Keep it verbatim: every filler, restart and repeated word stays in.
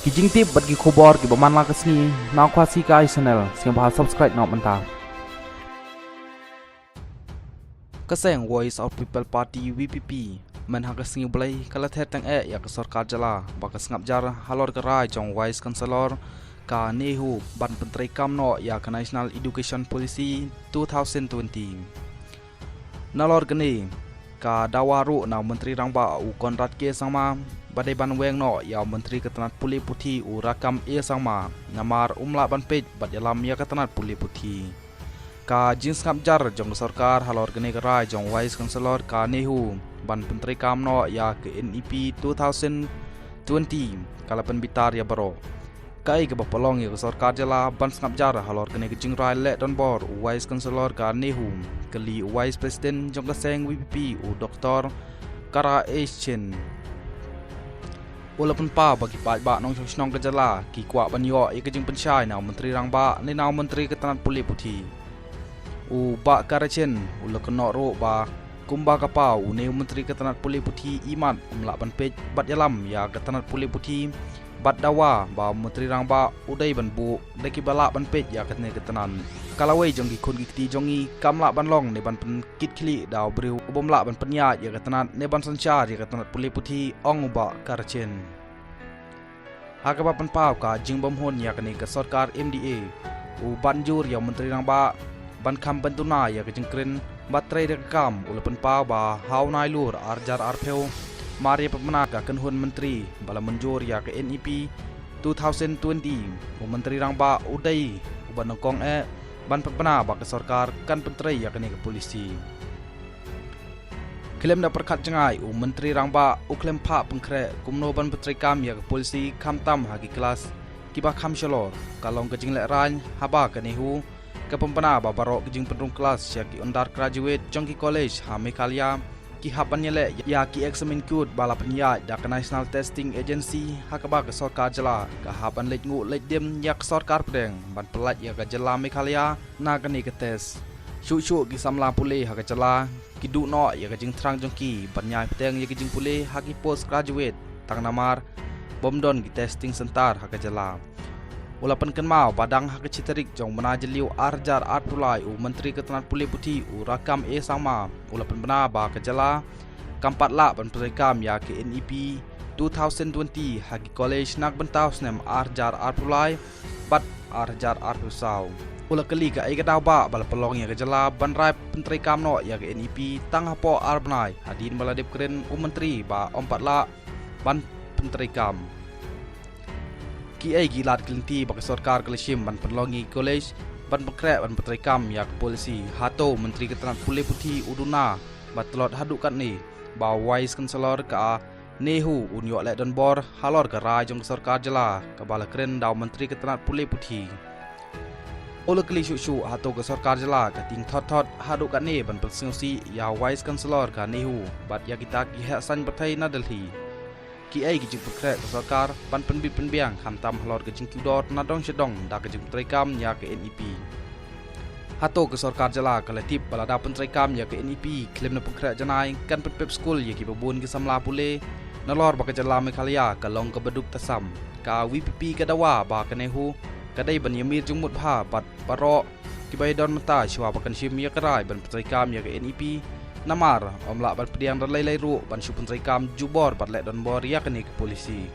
Ki jingtip bad ki khubor kiba man la ka sngi na Khasi Kai Channel, sngewbha subscribe noh mynta. Ka seng Voice of People Party, V P P, mynha ka sngi Blei ka la ther tang eh ïa ka sorkar jylla ba ka sngap jar halor ka rai jong Vice Chancellor ka NEHU ban pyntreikam noh ïa ka National Education Policy two thousand twenty. Nalor kane ka dawa ruh na u Myntri Rangbah u Conrad K Sangma ba dei ban weng noh ïa u Myntri ka tnat pule puthi u Rakkam A Sangma, namar um lah ban peit bad ïalam ïa ka tnat pule puthi. Ka jingsngap jar jong ka sorkar halor kane ka rai jong Vice Chancellor ka NEHU ban pyntreikam noh ïa ka N E P two thousand twenty ka la pynbitar ïa baroh. Kaei kaba pynlong ïa ka sorkar jylla ban sngap jar halor kane ka jingrai leh donbor u Vice Chancellor ka NEHU, kylli u Vice President jong ka seng V P P u Doktor Kara H Chen. U la pynpaw ba ki paidbah nongshong shnong ka jylla ki kwah ban ïoh ïa ka jingpynshai na u Myntri Rangbah ne na u Myntri ka tnat pule puthi. U Bah Kara H Chen u la kynnoh ruh ba kumba ka paw une u Myntri ka tnat pule puthi imat um lah ban peit bad ïalam ïa ka tnat pule puthi bad dawa ba u Myntri Rangbah u dei ban buh da kiba lah ban peit ïa kane ka tnat. Ka lawei jong ki khun ki kti jong ngi kam lah ban long ne ban pynkit khlieh da u briew u bym lah ban pynïaid ïa ka tnat ne ban synshar ïa ka tnat pule puthi, ong u Bah Kara H Chen. Ha kaba pynpaw ka jingbymhun ïa kane ka sorkar M D A, u Bah Njur ïa u Myntri Rangbah ban kham pynduna ïa ka jingkren bad trei da ka kam, u la pynpaw ba ha u Nailur arhajar arphew mar ïa pynbna ka kynhun myntri ba la mynjur ïa ka N E P two thousand twenty, u Myntri Rangbah u dei uba nyngkong eh ban pynbna ba ka sorkar kan pyntrei ïa kane ka polisi. Khlem da pyrkhat jngai, u Myntri Rangbah u khlem phah pynkhreh kumno ban pyntreikam ïa ka polisi khamtam ha ki klas kiba kham shalor. Ka long ka jinglehrain haba ka NEHU ka pynbna ba baroh ki jingpynrung klas sha ki undergraduate jong ki college ha Meghalaya ki hap ban ïaleh ïa ki eksamin kut ba la pynïaid da ka National Testing Agency, ha kaba ka sorkar jylla ka hap ban leit nguh leit dim ïa ka sorkar pdeng ban pyllait ïa ka jylla Meghalaya na kane ka test. Shuh shuh ki samla pule ha ka jylla ki duh noh ïa ka jingthrang jong ki ban ïai bteng ïa ka jingpule ha ki post graduate, tang namar bym don ki testing centre ha ka jylla. U la pynkynmaw ba dang ha ka shi tarik jong u bnai Jylliew arhajar arphew lai, u Myntri ka tnat pule puthi u Rakkam A Sangma u la pynbna ba ka jylla kam pat lah ban pyntreikam ïa ka N E P two thousand twenty ha ki college na ka bynta u snem arhajar arphew lai bad arhajar arphew saw. U la kylli kaei ka daw ba la pynlong ïa ka jylla ban rai pyntreikam noh ïa ka N E P tang hapoh ar bnai, hadien ba la dep kren u Myntri ba ym pat lah ban pyntreikam. Kiei ki lad ki lynti ba ka sorkar ka la shim ban pynlong ïa ki college ban pynkhreh ban pyntreikam ïa ka polisi? Hato u Myntri ka tnat pule puthi u duna ba tlot haduh katne ba u Vice Chancellor ka NEHU un ïoh leh donbor halor ka rai jong ka sorkar jylla kaba la kren da u Myntri ka tnat pule puthi? U la kylli shuh shuh, hato ka sorkar jylla ka tieng thot thot haduh katne ban pynsngewsih ïa u Vice Chancellor ka NEHU bad ïa kita ki heh saiñ pyrthei na Delhi? Kiei ki jingpynkhreh ka sorkar ban pynbit pynbiang khamtam halor ka jingkiew dor na dong sha dong da ka jingpyntreikam ïa ka N E P? Hato ka sorkar jylla ka la tip ba lada pyntreikam ïa ka N E P khlem da pynkhreh janai kan pynpep skul ïa kiba bun ki samla pule, nalor ba ka jylla Meghalaya ka long kaba duk tasam? Ka V P P ka dawa ba ka NEHU ka dei ban ïamir jingmut bha bad baroh kiba ïadon mynta shuwa ba kan shim ïa ka rai ban pyntreikam ïa ka N E P, namar ym lah ban pdiang da lei lei ruh ban shu pyntreikam jubor bad leh donbor ïa kane ka polisi.